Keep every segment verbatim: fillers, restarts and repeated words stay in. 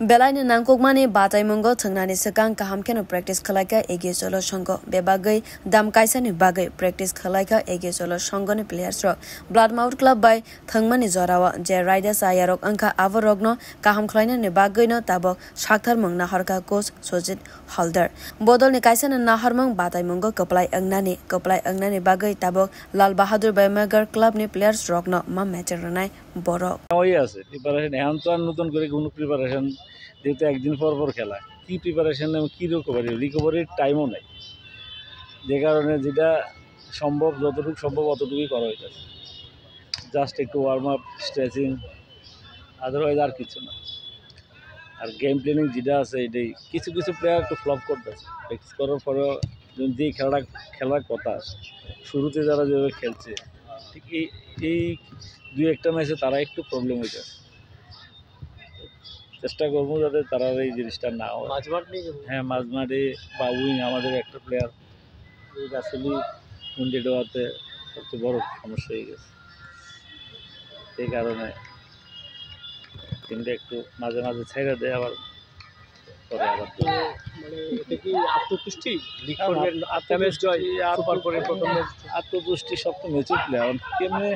Belaini nangkukmani bataimungo thwngnani swkang kaham kheno practice khwlaikha A G Solo Songho. Bebagwi dam kaisani bagwi practice khwlaikha A G Solo Songhoni players rok. Bloodmouth club bai thwngmani jorao je raida chayarok wngkha, aborokno kaham khwlainani bagwino tabok saktharmung nahorkha coach Sujit Haldar. Bodolni kaisano nahormung bataimungo kwplai wngnani, kwplai wngnani bagwi tabok Lal Bahadur Bhai Magar clubni players rokno ma match rwnai borok. হয়ে আছে প্রিপারেশন। এখন তো আর নতুন করে কোনো প্রিপারেশন, যেহেতু একদিন পর পর খেলা, কি প্রিপারেশন এবং কি রিকভারি, রিকভারির টাইমও নেই। যে কারণে যেটা সম্ভব, যতটুকু সম্ভব অতটুকুই করা হইতেছে। জাস্ট একটু ওয়ার্ম আপ, স্ট্রেচিং, আদারওয়াইজ আর কিছু না। আর গেম প্ল্যানিং যেটা আছে, এটাই কিছু কিছু প্লেয়ার একটু ফ্লপ করতেছে। প্র্যাকটিস করার পরেও যেই খেলাটা খেলার কথা, শুরুতে যারা যেভাবে খেলছে, ঠিক এই এই দুই একটা ম্যাচে তারা একটু প্রবলেম হইতেছে। চেষ্টা করবো যাতে তারা এই জিনিসটা না হয়। মাঝমাঠ নিয়ে যাবো। হ্যাঁ, মাঝমাঠে বা উইং আমাদের একটা প্লেয়ার এই রাসেলি উইন্ডেড হওয়াতে সবচেয়ে বড় সমস্যা হয়ে গেছে। এই কারণে টিমটা একটু মাঝে মাঝে ছেড়ে দেয়, আবার পরে আবার তো মানে এটা কি আত্মতুষ্টি? লিগ হ্যাঁ, পর্বের আত্মা ম্যাচ জয়, আত্মতুষ্টি, সুপার ফোরের প্রথম ম্যাচ। আত্মতুষ্টি সব তো ম্যাচুর প্লেয়ার। কেমনে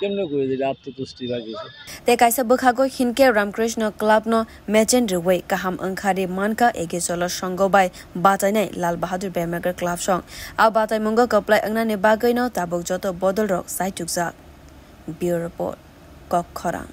কেমনে করে দিলে আত্মতুষ্টি বা কিছু? Tei kaisa bwkhago hinkhe Ramkrishna club no match-ni rwui kaham wngkha ri mankha A G Solo Songho bai bachainai Lal Bahadur Bhai Magar club song. A bataimungo kwplai wngnani bagwino tabuk joto bodolrok saichukjak. Bureau Report, Kok Khorang.